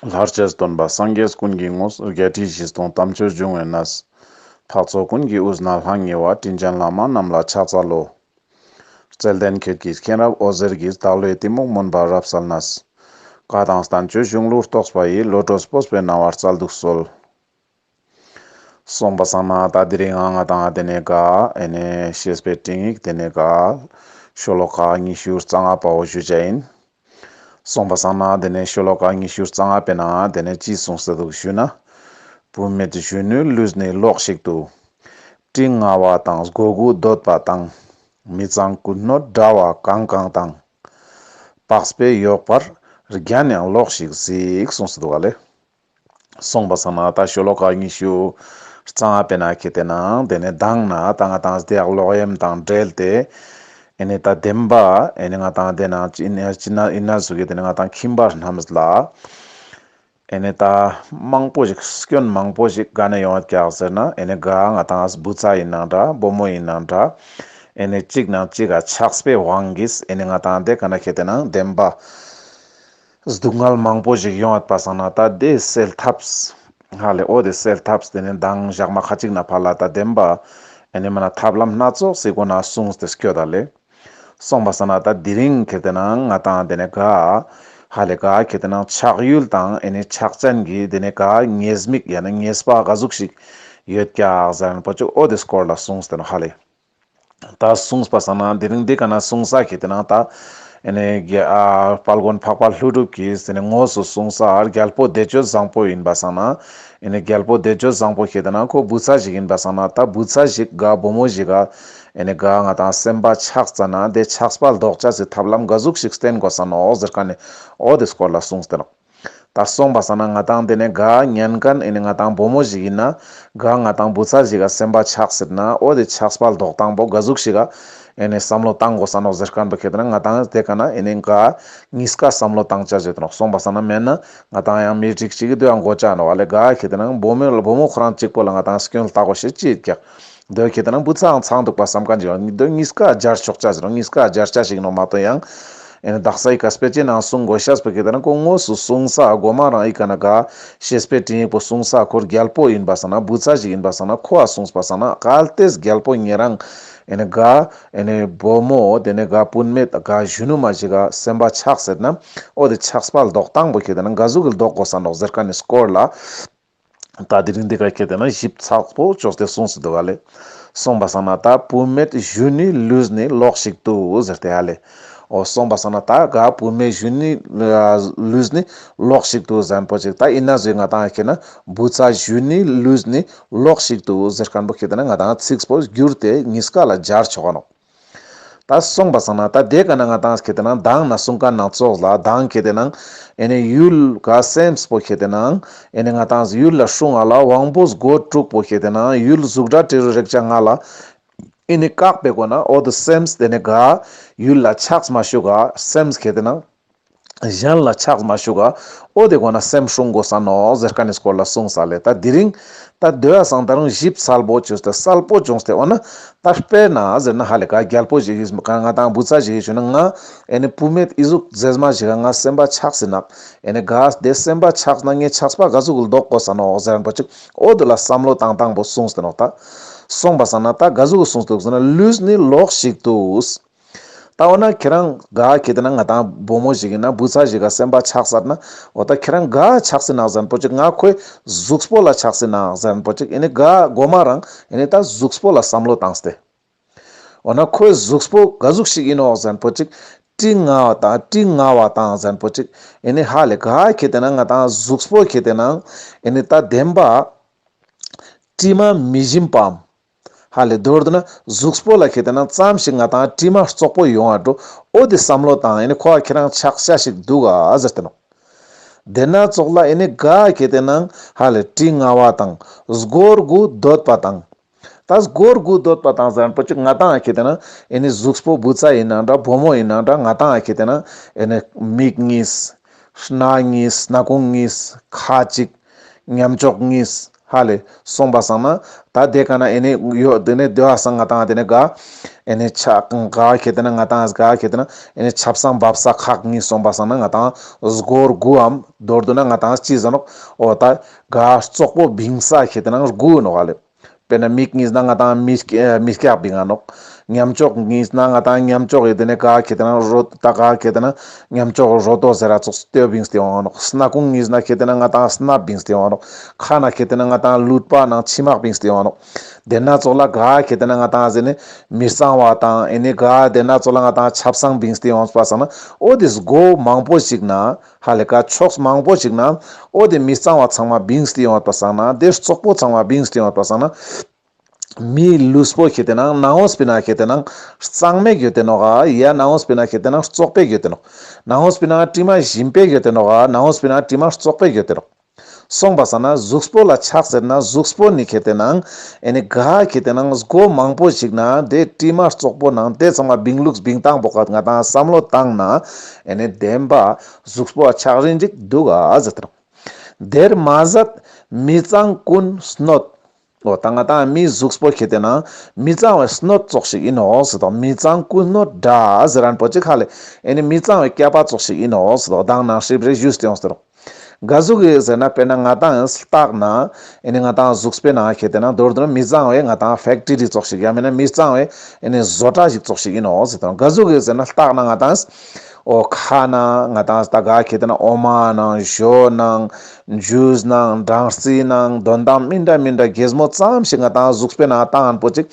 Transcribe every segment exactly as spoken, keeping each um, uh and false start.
ལྷར་བཅས་སྟོན་པ་སངས་རྒྱས་ཀུན་གྱི་ངོ་། བརྒྱད་ཁྲི་བཞི་སྟོང་དམ་ཆོས་འབྱུང་བའི་གནས། འཕགས་ཚོགས་ཀུན་གྱི་དབུས་ན་ལྷང་ངེ་བ། དྲིན་ཅན་བླ་མ་རྣམས་ལ་ཕྱག་འཚལ་ལོ། བརྩེ་ལྡན་ཁྱེད་ཀྱི་མཁྱེན་རབ་འོད་ཟེར་གྱིས། བདག་བློའི་གཏི་མུག་མུན་པ་རབ་བསལ་ནས། བཀའ་དང་བསྟན་བཅོས་གཞུང་ལུགས་རྟོགས་པ་ཡི། བློ་གྲོས་སྤོབས་པའི་སྣང་བ་སྩལ་དུ་གསོལ། སོང་པ་སང་ན་ད་དེ་རིང་ང་ང་དང་དེ་ནས་ག་ཨེ་ནས་བཤེས་པའི་སྤྲིངས་ཡིག་དེ་ནས་ག་ཤོ་ལོ་ཀ་ཉི་ཤུ་རྩ་ལྔ་པའོ་ཞུ་བྱ་ཡིན། སོང་པ་སང་ན་དེ་ནས་ཤོ་ལོ་ཀ་ཉི་ཤུ་རྩ་ལྔ་པའི་ནང་དེ་ནས་ཅི་གསུངས་ཏེ་འདུག་ཞུ་ན། བུད་མེད་གཞོན་ནུའི་ལུས་ནི་ལོགས་ཤིག་ཏུ། དྲི་ང་བ་དང་སྒོ་དགུ་འདོད་པ་དང་། མི་གཙང་ཀུན་གནོད་འདྲ་བ་གང་གང་དང་། པགས་པའི་ཡོག་པར་རྒྱན་ཡང་ལོགས་ཤིག་གཟིགས། གསུངས་ཏེ་འདུག་ག་ལེ། སོང་པ་སང་ན་ད་ཤོ་ལོ་ཀ་ཉི་ཤུ་རྩ་ལྔ་པའི་ནང་ཁེ་ཏེ་ནང་དེ་ནས་མདང་ན་ད་ང་དང་དེ་ཡག་ལོག་གཡེམ་དང་འབྲེལ་ཏེ་ཨེ་ནས་ད་བདེན་པ་ཨེ་ནས་ང་དང་དེ་ནང་ཅི་ན་ཅི་ན་ཨི་ན་ཟུག་གི་དེ་ནས་ང་དང་ཁྱིམ་པ་རྣམས་ལ་ཨེ་ནས་ད་མང་པོ་ཞིག་སྐྱོན་མང་པོ་ཞིག་ག་ནས་ཡོང་བ་ཀྱག་ཟེར་ན། ཨེ་ནས་ག་ང་དང་བུ་ཚ་ཡིན་ནང་འདྲ་བུ་མོ་ཡིན་ནང་འདྲ་ཨེ་ནས་གཅིག་ནང་གཅིག་ག་ཆགས་པའི་དབང་གིས་ཨེ་ནས་ང་དང་དེ་ག་ན་ཁེ་ཏེ་ནང་བདེན་པ་སྡུག་བསྔལ་མང་པོ་ཞིག་ཡོང་བ་པ་སང་ན་ད་དེ་སེལ་ཐབས་ཧ་ལེ་འོ་དེ་སེལ་ཐབས་དེ་ནས་མདང་ཞག་མ་ཁ་ཅིག་ན་ཕར་ལ་ད་བདེན་པ་ཨེ་ནས་མ་ན་ཐབས་ལམ་སྣ་ཚོགས་སི་སྒོ་ན་གསུངས་ཏེ་སྐྱོད་ད་ལེ། སོང་པ་སང་ན་ད་དེ་རིང་ཁེ་ཏེ་ནང་ང་དང་དེ་ནས་ག་ཧ་ལེ་ག་ཁེ་ཏེ་ནང་ཆགས་ཡུལ་དང་ཨེ་ནས་ཆགས་ཅན་གྱི་དེ་ནས་ག་ཉེས་དམིགས་ཡང་ན་ཉེས་པ་ག་ཟུག་ཞིག་ཡོད་ཀྱག་ཟེར་ན་པོ་ཅིག་འོ་དེ་སྐོར་ལ་གསུངས་ཏེ་ནོག་ཧ་ལེ། ད་གསུངས་པ་སང་ན་དེ་རིང་འདི་ག་ན་གསུངས་ས་ཁེ་ཏེ་ནང་ད་ཨེ་ནས་ག་ཨ་དཔལ་མགོན་འཕགས་པ་ཀླུ་སྒྲུབ་ཀྱིས་དེ་ནས་དངོས་སུ་གསུངས་ས་རྒྱལ་པོ་བདེ་སྤྱོད་བཟང་པོ་ཡིན་པ་སང་ན། ཨེ་ནས་རྒྱལ་པོ་བདེ་སྤྱོད་བཟང་པོ་ཁེ་ཏེ་ནང་ཁོ་བུ་ཚ་ཞིག་ཡིན་པ་སང་ན་ད་བུ་ཚ་ཞིག་ག་བུ་མོ་ཞིག་ག་ཨེ་ནས་ག་ང་དང་སེམས་པ་ཆགས་ཙ་ན་དེ་ཆགས་པ་ལྡོག་ཅེས་སི་ཐབས་ལམ་ག་ཟུག་ཞིག་བསྟེན་དགོས་ས་ནོག་ཟེར་མཁན་ནི་འོ་དེ་སྐོར་ལ་གསུངས་ཏེ་ནོག། ད་སོང་པ་སང་ན་ང་དང་དེ་ནས་ག་ཉན་མཁན་ཨེ་ནས་ང་དང་བུ་མོ་ཞིག་ཡིན་ན་ག་ང་དང་བུ་ཚ་ཞིག་ག་སེམས་པ་ཆགས་ཟེར་ན་འོ་དེ་ཆགས་པ་ལྡོག་སྟངས་པོ་ག་ཟུག་ཞིག་ག་ཨེ་ནས་བསམ་བློ་བཏང་དགོས་ས་ནོག་ཟེར་མཁན་པོ་ཁེ་ཏེ་ནང་ང་དང་དེ་ག་ན་ཨེ་ནས་ག་གཉིས་ཀ་བསམ་བློ་བཏང་ཅེས་ཟེར་ཏེ་ནོག། སོང་པ་སང་ན་མེད་ན་ང་དང་ཡང་མི་རིགས་ཅིག་གི་དུ་ཡང་གོ་ཅ་ནོག་ཨ་ལེ། ག་ཁེ་ཏེ་ནང་བུ་མོ་ལ་བུ་མོ་ཁོ་རང་གཅིག་པོ་ལ་ང་དང་སྐྱོན་ལ་ལྟ་དགོས་ཤེས་ཅི་ཡོད་ཀྱག། དོ་ཁེ་ཏེ་ནང་བུ་ཚའང་ཚང་འདུག་པ་བསམ་མཁན་ཅིག་ཡོང་། དོ་གཉིས་ཀ་སྦྱར་ཆོག་ཅེས་ཟེར་རོ། གཉིས་ཀ་སྦྱར་ཅེས་ཞིག་ནོག་མ་གཏོགས་ཡང་ཨེ་ནས་དག་ས་ཨི་ཀ་དཔེ་ཅན་ནང་གསུང་དགོས་ཤེས་པོ་ཁེ་ཏེ་ནང་ཁོ་དངོས་སུ་གསུངས་ས་གོ་མ་རང་ཨི་ཀ་ན་ག་བཤེས་པའི་སྤྲིངས་ཡིག་པོ་གསུངས་ས་ཁོ་རྒྱལ་པོ་ཡིན་པ་སང་ན་བུ་ཚ་ཞིག་ཡིན་པ་སང་ན་ཁོ་ཨ་གསུངས་པ་སང་ན་གལ་ཏེ་རྒྱལ་པོ་ཉེ་རང་ཨེ་ནས་ག་ཨེ་ནས་བུ་མོ་དེ་ནས་ག་བུད་མེད་ག་གཞོན་ནུ་མ་ཞིག་ག་སེམས་པ་ཆགས་ཟེར་ན་འོ་དེ་ཆགས་པ་ལྡོག་སྟངས་པོ་ཁེ་ཏེ་ནང་ག་ཟུག་གི་ལྡོག་དགོས་ས་ནོག་ཟེར་མཁན་ནི་སྐོར་ལ། ད་དེ་རིང་འདི་ག་ཁེ་ཏེ་ན་ཞིབ་ཚགས་པོ་ཅོས་ཏེ་གསུངས་སུ་འདུག་ག་ལེ། སོང་པ་སང་ན་ད་བུད་མེད་གཞོན་ནུའི་ལུས་ནི་ལོགས་ཤིག་ཏུ་ཟེར་ཏེ་ཧ་ལེ། འོ་སོང་པ་སང་ན་ད་ག་བུད་མེད་གཞོན་ནུའི་ལུས་ནི་ལོགས་ཤིག་ཏུ་ཟེར་མཁན་པོ་ཅིག་ད་ཨི་ན་ཟོས་ང་དང་ཁེ་ན་བུ་ཚ་གཞོན་ནུའི་ལུས་ནི་ལོགས་ཤིག་ཏུ་ཟེར་མཁན་པོ་ཁེ་ཏེ་ན་ང་དང་ཚིག་པོ་བསྒྱུར་ཏེ་གཉིས་ཀ་ལ་སྦྱར་ཆོག་ག་ནོག། ད་སོང་པ་སང་ན་ད་དེ་ག་ན་ང་དང་ཁེ་ཏེ་ན་མདང་ན་གསུང་མཁན་ནང་ཙོགས་ལ་མདང་ཁེ་ཏེ་ན་ཨེ་ནས་ཡུལ་ག་སེམས་པོ་ཁེ་ཏེ་ན་ཨེ་ནས་ང་དང་ཡུལ་ལ་སྲུང་ང་ལ་དབང་པོ་སྒོ་དྲུག་པོ་ཁེ་ཏེ་ན་ཡུལ་གཟུགས་སྒྲ་དྲི་རོ་རེག་བྱ་ལྔ་ལ་ཨེ་ནས་བཀག་པའི་སྒོ་ན་འོ་དེ་སེམས་དེ་ནས་ག་ཡུལ་ལ་ཆགས་མ་བཅུག་ག་སེམས་ཁེ་ཏེ་ན་གཞན་ལ་ཆགས་མ་བཅུག་ག་འོ་དེ་སྒོ་ན་སེམས་སྲུང་དགོས་ས་ནོག་ཟེར་མཁན་ནི་སྐོར་ལ་གསུངས་ས་ལེ། ད་དེ་རིང་ད་དེ་བ་སང་ད་རུང་ཞིབ་གསལ་པོ་བཅོས་ཏེ་གསལ་པོ་བྱུང་སྟེ་འོ་ན་ད་དཔེར་ན་ཟེར་ན་ཧ་ལེ་ག་རྒྱལ་པོ་ཞིག་ཡིན་ག་ང་དང་བུ་ཚ་ཞིག་ཡིན་ན་ང་ཨེ་ནི་བུད་མེད་ཨི་ཟུག་མཛེས་མ་ཞིག་ག་ང་སེམས་པ་ཆགས་སི་ནག་ཨེ་ནི་ག་དེ་སེམས་པ་ཆགས་ན་ངའི་ཆགས་པ་ག་ཟུག་ལྡོག་དགོས་ས་ནོག་ཟེར་མཁན་པོ་ཅིག་འོ་དེ་ལ་བསམ་བློ་བཏང་སྟངས་པོ་གསུངས་ཏེ་ནོག། ད་སོང་པ་སང་ན་ད་ག་ཟུག་གི་གསུངས་ཏེ་འདུག་ཟེར་ན་ལུས་ནི་ལོགས་ཤིག་ཏུ། ད་འོ་ན་ཁྱེད་རང་ག་ཁེ་ཏེ་ན་ང་དང་བུ་མོ་ཞིག་ཡིན་ན་བུ་ཚ་ཞིག་ག་སེམས་པ་ཆགས་ས་ན་འོ་ད་ཁྱེད་རང་ག་ཆགས་སི་ནག་ཟེར་མཁན་པོ་ཅིག་ང་ཁོའི་གཟུགས་པོ་ལ་ཆགས་སི་ནག་ཟེར་མཁན་པོ་ཅིག་ཨེ་ནི་ག་གོ་མ་རང་ཨེ་ནི་ད་གཟུགས་པོ་ལ་བསམ་བློ་བཏང་སྟེ། འོ་ན་ཁོའི་གཟུགས་པོ་ག་ཟུག་ཞིག་ཡིན་ནོག་ཟེར་མཁན་པོ་ཅིག་དྲི་ང་བ་དང་དྲི་ང་བ་དང་ཟེར་མཁན་པོ་ཅིག་ཨེ་ནི་ཧ་ལེ་ག་ཁེ་ཏེ་ན་ང་དང་གཟུགས་པོ་ཁེ་ཏེ་ན་ཨེ་ནི་ད་བདེན་པ་དྲི་མ་མི་ཞིམ་པའམ། ཧ་ལེ་མདོར་བསྡུ་ན་གཟུགས་པོ་ལ་ཁེ་ཏེ་ན་ཙམ་ཞིག་ང་དང་དྲི་མ་བཙོག་པོ་ཡོང་བ་འགྲོ། འོ་དེ་བསམ་བློ་བཏང་ཨེ་ནི་ཁོ་ཁྱེད་རང་ཆགས་ཤ་ཞིག་འདུག་ག་ཟེར་ཏེ་ནོག། དེ་ན་ཙོགས་ལ་ཨེ་ནི་ག་ཁེ་ཏེ་ན་ཧ་ལེ་དྲི་ང་བ་དང་སྒོར་དགུ་འདོད་པ་དང་། ད་སྒོར་དགུ་འདོད་པ་དང་ཟེར་མཁན་པོ་ཅིག་ང་དང་ཁེ་ཏེ་ན་ཨེ་ནི་གཟུགས་པོ་བུ་ཚ་ཡིན་ན་འདྲ་བུ་མོ་ཡིན་ན་འདྲ་ང་དང་ཁེ་ཏེ་ན་ཨེ་ནི་མིག་གཉིས། སྣ་གཉིས། སྣ་ཁུང་གཉིས། ཁ་གཅིག། ཉམས་ཅོག་གཉིས། ཧ་ལེ། སོང་པ་སང་ན་ད་དེ་ཀ་ན་ཨེ་ནེ་ཡོད་དེ་ནེ་དེ་བ་སང་ང་ཏང་དེ་ནེ་ག་ཨེ་ནེ་ཆ་ག་ཁེ་ཏེ་ན་ང་ཏང་ག་ཁེ་ཏེ་ན་ཨེ་ནེ་ཆབ་གསང་འབབ་ས་ཁག་གཉིས་སོང་པ་སང་ན་ང་ཏང་སྒོར་དགུའམ་མདོར་བསྡུ་ན་ང་ཏང་ཅི་ཟེར་ནོག་འོ་ད་ག་ཙོག་པོ་བིང་ས་ཁེ་ཏེ་ན་དགུ་ནོག་ཧ་ལེ། དཔེར་ན་མིག་གཉིས་ན་ང་ཏང་མིག་མིག་སྐྱག་བིང་ང་ནོག་ཉམ་ཅོག་གཉིས་ན་ང་ཏང་ཉམ་ཅོག་ཡོད་དེ་ནེ་ག་ཁེ་ཏེ་ན་རོ་ད་ག་ཁེ་ཏེ་ན་ཉམ་ཅོག་རོ་ཏོ་ཟེར་ར་ཙོགས་སྟོད་བིངས་ཏེ་ཡོང་ང་ནོག་སྣ་ཁུང་གཉིས་ན་ཁེ་ཏེ་ན་ང་ཏང་སྣབས་བིངས་ཏེ་ཡོང་ང་ནོག་ཁ་ན་ཁེ་ཏེ་ན་ང་ཏང་ལུད་པ་ནང་མཆི་མག་བིངས་ཏེ་ཡོང་ང་ནོག་དེ་ན་ཙོགས་ལ་ག་ཁེ་ཏེ་ན་ང་ཏང་ཟེར་ནེ་མི་གཙང་བ་དང་ཨེ་ནེ་ག་དེ་ན་ཙོགས་ལ་ང་ཏང་ཆབ་གསང་བིངས་ཏེ་ཡོང་པ་སང་ན་འོ་དེ་སྒོ་མང་པོ་ཞིག་ན་ཧ་ལེ་ཀ་ཕྱོགས་མང་པོ་ཞིག་ན་འོ་དེ་མི་གཙང་བ་ཚང་མ་བིངས་ཏེ་ཡོང་བ་སང་ན་དེ་ཙོག་པོ་ཚང་མ་བིངས་ཏེ་ཡོང་བ་སང་ན། མི་ལུས་པོ་ཁེ་ཏེ་ན་ནང་ངོས་པེ་ན་ཁེ་ཏེ་ན་གཙང་མེ་ཡོད་དེ་ནོག་ག་ཡ་ནང་ངོས་པེ་ན་ཁེ་ཏེ་ན་བཙོག་པེ་ཡོད་དེ་ནོག་ནང་ངོས་པེ་ན་དྲི་མ་ཞིམ་པེ་ཡོད་དེ་ནོག་ག་ནང་ངོས་པེ་ན་དྲི་མ་བཙོག་པེ་ཡོད་དེ་ནོག་སོང་པ་སང་ན་གཟུགས་པོ་ལ་ཆགས་ཟེར་ན་གཟུགས་པོ་ནི་ཁེ་ཏེ་ན་ཨེ་ནེ་ག་ཁེ་ཏེ་ན་སྒོ་མང་པོ་ཞིག་ན་དེ་དྲི་མ་བཙོག་པོ་ནང་དེ་ཚང་མ་བིང་ལུགས་བིང་སྟངས་པོ་ཀ་ང་ཏང་བསམ་བློ་བཏང་ན་ཨེ་ནེ་བདེན་པ་གཟུགས་པོ་ཆགས་རིན་ཅིག་འདུག་ག་ཟེར་དེ་ནོག་དེར་མ་ཟད་མི་གཙང་ཀུན་གནོད། འོ་ད་ང་ཏང་མིའི་གཟུགས་པོ་ཁེ་ཏེ་ན་མི་གཙང་བའི་གནོད་ཙོགས་ཤིག་ཨིན་ནོག་ཟེར་དོ། མི་གཙང་ཀུན་གནོད་དགྲ་ཟེར་རན་པོ་ཅིག་ཧ་ལེ་ཨེ་ནེ་མི་གཙང་བའི་སྐྱེས་པ་ཙོགས་ཤིག་ཨིན་ནོག་ཟེར་དོ། དང་ན་ཧྲིབ་རེ་ཞུས་ཏེ་ཡོང་ཟེར་དོ། ག་ཟུག་གི་ཟེར་ན་དཔེར་ན་ང་ཏང་ལྟག་ན་ཨེ་ནེ་ང་ཏང་གཟུགས་པོའི་ནང་ཁེ་ཏེ་ན་མདོར་བསྡུ་ན་མི་གཙང་བའི་ང་ཏང་ཕེག་ཊི་རི་ཙོགས་ཤིག་ཡང་མེན་ན་མི་གཙང་བའི་ཨེ་ནེ་བཟོ་གྲྭ་ཞིག་ཙོགས་ཤིག་ཨིན་ནོག་ཟེར་དོ། ག་ཟུག་གི་ཟེར་ན་ལྟག་ན་ང་ཏང་འོ་ཁ་ན་ང་ཏང་ད་ག་ཁེ་ཏེ་ན་འོ་མ་ནང་ཞོ་ནང་ཇུས་ནང་སྦྲང་རྩི་ནང་དོན་དག་མི་འདྲ་མི་འདྲ་རྒྱལ་མོ་ཙམ་ཞིག་ང་ཏང་གཟུགས་པོའི་ནང་བཏང་ཨན་པོ་ཅིག་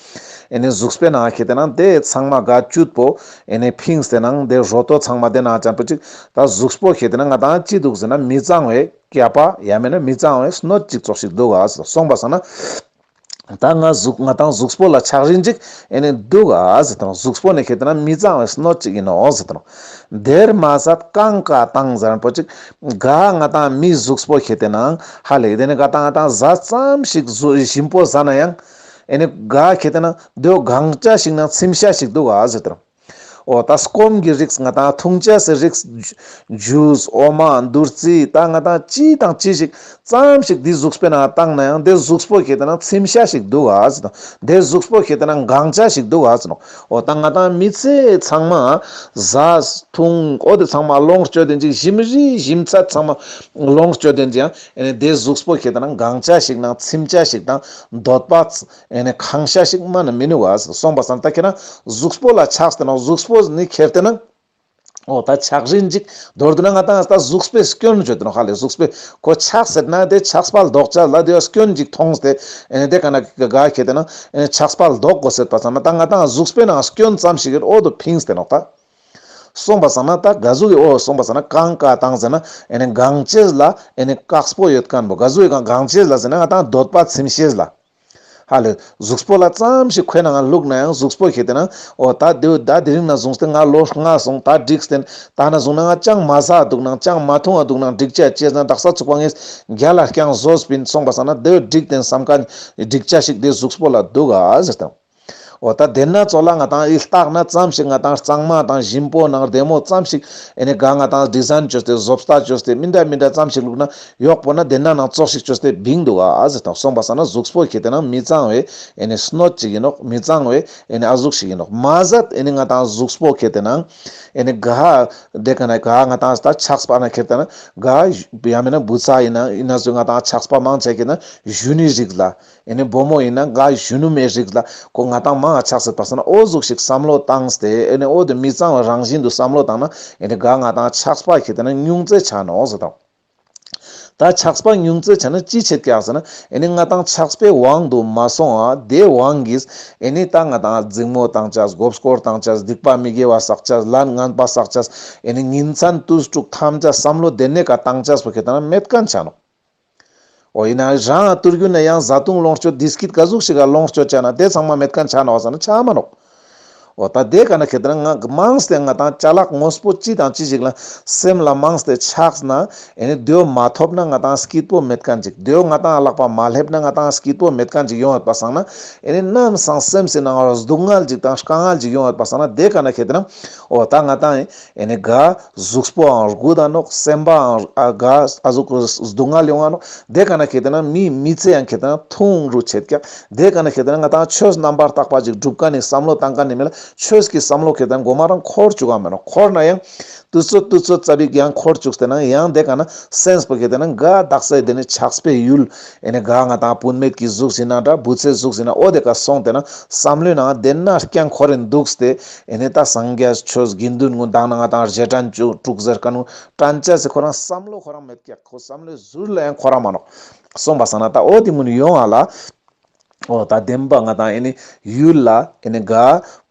ཨེ་ནེ་གཟུགས་པོའི་ནང་ཁེ་ཏེ་ན་དེ་ཚང་མ་ག་བཅུད་པོ་ཨེ་ནེ་ཕིངས་ཏེ་ནང་དེ་རོ་ཏོ་ཚང་མ་དེ་ནང་ཅན་པོ་ཅིག་ད་གཟུགས་པོ་ཁེ་ཏེ་ན་ང་ཏང་ཅི་འདུག་ཟེར་ན་མི་གཙང་བའི་སྐྱེས་པ་ཡང་མེན་ན་མི་གཙང་བའི་གནོད་ཅིག་ཙོགས་ཤིག་འདུག་ག་སོང་པ་སང་ན། ད་ང་གཟུགས་ང་ཏང་གཟུགས་པོ་ལ་ཆགས་རིན་ཅིག་ཨེ་ནེ་འདུག་ག་ཟེར་དོ། གཟུགས་པོ་ནི་ཁེ་ཏེ་ན་མི་གཙང་བའི་གནོད་ཅིག་ཨིན་ནོག་ཟེར་དོ། དེར་མ་ཟད་གང་ག་དང་ཟེར་རན་པོ་ཅིག་ག་ང་ཏང་མིའི་གཟུགས་པོ་ཁེ་ཏེ་ན་ཧ་ལེ་དེ་ནེ་ག་ཏང་ང་ཏང་ཟ་ཙམ་ཞིག་ཞིམ་པོ་ཟ་ན་ཡང་ཨེ་ནེ་ག་ཁེ་ཏེ་ན་དེའོ་གང་ཆ་ཞིག་ནང་ཚིམ་ཤ་ཞིག་འདུག་ག་ཟེར་དོ། འོ་ད་སྐོམ་གྱི་རིགས་ང་ཏང་འཐུང་ཅེས་སི་རིགས་ཇུས་འོ་མ་བདུད་རྩི་ད་ང་ཏང་ཅི་དང་ཅི་ཞིག་ཙམ་ཞིག་འདི་གཟུགས་པོའི་ནང་བཏང་ན་ཡང་དེ་གཟུགས་པོ་ཁེ་ཏེ་ན་ཚིམ་ཤ་ཞིག་འདུག་ག་ཟེར་དོ། དེ་གཟུགས་པོ་ཁེ་ཏེ་ན་གང་ཆ་ཞིག་འདུག་ག་ཟེར་དོ། འོ་ད་ང་ཏང་མི་ཚེ་ཚང་མ་ཟ་འཐུང་འོ་དེ་ཚང་མ་ལོངས་སྤྱོད་དེན་ཅིག་ཞིམ་རི་ཞིམ་ཚད་ཚང་མ་ལོངས་སྤྱོད་དེན་ཅིག་ཡང་ཨེ་ནེ་དེ་གཟུགས་པོ་ཁེ་ཏེ་ན་གང་ཆ་ཞིག་ནང་ཚིམ་ཆ་ཞིག་དང་འདོད་པ་ཨེ་ནེ་ཁེངས་ཤ་ཞིག་མ་ན་མི་ནུག་ག་སོང་པ་སང་ད་ཁེ་ན་གཟུགས་པོ་ལ་ཆགས་ཏེ་ན་གཟུགས་པོ་ནི་ཁེ་ཏེ་ན་འོ་ད་ཆགས་རིན་ཅིག་མདོར་བསྡུ་ན་ང་ཏང་ད་གཟུགས་པོའི་སྐྱོན་བརྗོད་དེ་ནོག་ཧ་ལེ། གཟུགས་པོའི་ཁོ་ཆགས་ཟེར་ན་དེ་ཆགས་པ་ལྡོག་ཅེས་ལ་དེ་སྐྱོན་ཅིག་མཐོང་སྟེ་ཨེ་ནེ་དེ་ཀ་ན་ག་ཁེ་ཏེ་ན་ཨེ་ནེ་ཆགས་པ་ལྡོག་དགོས་ཟེར་པ་སང་ན་ད་ང་ཏང་གཟུགས་པོའི་ནང་སྐྱོན་ཙམ་ཞིག་གི་འོ་དོ་ཕིངས་ཏེ་ནོག་ད། སོང་པ་སང་ན་ད་ག་ཟུག་གི་འོ་སོང་པ་སང་ན་གང་ག་དང་ཟེར་ན་ཨེ་ནེ་གང་ཅེས་ལ་ཨེ་ནེ་དཀགས་པོ་ཡོད་མཁན་པོ་ག་ཟུག་གི་གང་ཅེས་ལ་ཟེར་ན་ང་ཏང་འདོད་པ་ཚིམ་ཤེས་ལ། ཧ་ལེ་གཟུགས་པོ་ལ་ཙམ་ཞིག་ཁོའི་ནང་ལུག་ན་ཡང་གཟུགས་པོ་ཁེ་ཏེ་ན་འོ་ད་དེ་ད་དེ་རིང་ན་བཟུང་སྟེ་ང་ལོ་ལྔ་སོང་ད་འགྲིག་སྟེ་ད་ན་བཟུང་ན་ང་ཅང་མ་ཟ་འདུག་ན་ཅང་མ་འཐུང་ང་འདུག་ན་འགྲིག་ཅེས་ཅེས་ན་དག་ས་ཚུགས་པ་ངས་རྒྱ་ལ་རྐྱང་བཟོས་པིན་སོང་པ་སང་ན་དེ་འགྲིག་སྟེ་བསམ་མཁན་འགྲིག་ཅེས་ཞིག་དེ་གཟུགས་པོ་ལ་འདུག་ག་ཟེར་དང་། འོ་ད་དེ་ན་ཙོགས་ལ་ང་ཏང་ཨི་ལྟག་ན་ཙམ་ཞིག་ང་ཏང་གཙང་མ་དང་ཞིམ་པོ་ནང་བདེ་མོ་ཙམ་ཞིག་ཨེ་ནེ་ག་ང་ཏང་ཌི་ཟའིན་བཅོས་ཏེ་བཟོ་ལྟ་བཅོས་ཏེ་མི་འདྲ་མི་འདྲ་ཙམ་ཞིག་ལུག་ན་ཡོག་པོ་ན་དེ་ན་ནང་ཙོགས་ཤིག་བཅོས་ཏེ་བིང་འདུག་ག་ཟེར་དང་། སོང་པ་སང་ན་གཟུགས་པོ་ཁེ་ཏེ་ན་མི་གཙང་བའི་ཨེ་ནེ་གནོད་ཅིག་ཨིན་ནོག་མི་གཙང་བའི་ཨེ་ནེ་ཨ་ཟུག་ཞིག་ཨིན་ནོག་མ་ཟད་ཨེ་ནེ་ང་ཏང་གཟུགས་པོ་ཁེ་ཏེ་ན་ཨེ་ནེ་ག་དེ་ཀ་ན་ག་ང་ཏང་ད་ཆགས་པ་ན་ཁེ་ཏེ་ན་ག་ཡང་མེན་ན་བུ་ཚ་ཨིན་ན་ཨིན་ན་ཟུག་ང་ཏང་ཆགས་པ་མང་ཆེ་ཁེ་ཏེ་ན་གཞོན་ནུའི་རིགས་ལ། ཨེ་ནེ་བུ་མོ་ཨིན་ན་ག་གཞོན་ནུ་མའི་རིགས་ལ་ཁོ་ང་ཏང་མང་ང་ཆགས་སེ་པ་སང་ན་འོ་ཟུག་ཞིག་བསམ་བློ་བཏང་སྟེ་ཨེ་ནེ་འོ་དེ་མི་གཙང་བའི་རང་བཞིན་དུ་བསམ་བློ་བཏང་ན་ཨེ་ནེ་ག་ང་ཏང་ཆགས་པ་ཁེ་ཏེ་ན་ཉུང་ཙེ་ཆ་ནོག་ཟེར་དང་། ད་ཆགས་པ་ཉུང་ཙེ་ཆ་ན་ཅི་ཆེད་ཀྱག་ཟེར་ན་ཨེ་ནེ་ང་ཏང་ཆགས་པའི་དབང་དུ་མ་སོང་ཨ་དེ་དབང་གིས་ཨེ་ནེ་ད་ང་ཏང་འཛིང་མོ་བཏང་ཅེས་མགོ་སྐོར་བཏང་ཅེས་སྡིག་པ་མི་དགེ་བ་བསགས་ཅེས་ལན་ངན་པ་བསགས་ཅེས་ཨེ་ནེ་ཉིན་མཚན་དུས་དྲུག་ཐམས་ཅད་བསམ་བློ་དེ་ནེ་ཀ་བཏང་ཅེས་པོ་ཁེ་ཏེ་ན་མེད་མཁན་ཆ་ནོག་འོ་ཡིན་ན་རང་ཏུར་རྒྱུ་ན་ཡང་བཟའ་བཏུང་ལོངས་སྤྱོད་བདེ་སྐྱིད་ག་ཟུག་ཞིག་ག་ལོངས་སྤྱོད་ཆ་ན་དེ་ཚང་མ་མེད་མཁན་ཆ་ནོག་ཟེར་ན་ཆ་མ་ནོག་འོ་ད་དེ་ཀ་ན་ཁེ་ཏེ་ན་ང་མངས་ཏེ་ང་ཏང་ཅ་ལག་དངོས་པོ་ཅི་དང་ཅི་ཞིག་ལ་སེམས་ལ་མངས་ཏེ་ཆགས་ན་ཨེ་ནི་དེའོ་མ་ཐོབ་ན་ང་ཏང་སྐྱིད་པོ་མེད་མཁན་ཅིག་དེའོ་ང་ཏང་ལག་པ་མ་སླེབས་ན་ང་ཏང་སྐྱིད་པོ་མེད་མཁན་ཅིག་ཡོང་ཡོད་པ་སང་ན་ཨེ་ནི་ནམ་སང་སེམས་སི་ནང་ང་སྡུག་བསྔལ་ཅིག་དང་དཀའ་ངལ་ཅིག་ཡོང་ཡོད་པ་སང་ན་དེ་ཀ་ན་ཁེ་ཏེ་ན་འོ་ད་ང་ཏང་ཨེ་ནི་ག་གཟུགས་པོའང་རྒུད་ད་ནོག་སེམས་པའང་ཨ་ག་ཨ་ཟུག་སྡུག་བསྔལ་ཡོང་ང་ནོག་དེ་ཀ་ན་ཁེ་ཏེ་ན་མིའི་མི་ཚེ་ཡང་ཁེ་ཏེ་ན་ཐུང་རུ་ཆེད་ཀྱག་དེ་ཀ་ན་ཁེ་ཏེ་ན་ང་ཏང་ཆོས་རྣམ་པར་དག་པ་ཅིག་སྒྲུབ་མཁན་ནི་བསམ་བློ་བཏང་མཁན་ནི་མི་ལ་ཆོས་ཀྱི་བསམ་བློ་ཁེ་ཏེ་ན་གོ་མ་རང་འཁོར་བཅུག་ག་མེད་ནོག་འཁོར་ན་ཡང་དུས་ཚོད་དུས་ཚོད་ཙ་པིག་ཡང་འཁོར་བཅུག་སྟེ་ན་ཡང་དེ་ཀ་ན་སེམས་པོ་ཁེ་ཏེ་ན་ག་དག་ས་དེ་ནི་ཆགས་པའི་ཡུལ་ཨེ་ནི་ག་ང་ཏང་བུད་མེད་ཀྱི་གཟུགས་ཡིན་ན་འདྲ་བུ་ཚའི་གཟུགས་ཡིན་ན་འོ་དེ་ཀ་སོང་སྟེ་ན་བསམ་བློའི་ནང་དེ་ན་རྐྱང་འཁོར་རིན་འདུག་སྟེ་ཨེ་ནི་ད་སངས་རྒྱས་ཆོས་དགེ་འདུན་ཀུན་དང་ན་ང་ཏང་རྗེས་དྲན་བཅུ་དྲུག་ཟེར་མཁན་ཀུན་དྲན་ཅེས་སི་ཁོ་རང་བསམ་བློ་ཁོ་རང་མེད་ཀྱག་ཁོ་བསམ་བློའི་ཟུར་ལ་ཡང་འཁོར་ར་མ་ནོག་སོང་པ་སང་ན་ད་འོ་དེ་ཀུན་ཡོང་ང་ལ། འོ་ད་བདེན་པ་ང་ཏང་ཨེ་ནི་ཡུལ་ལ་ཨེ་ནི་ག་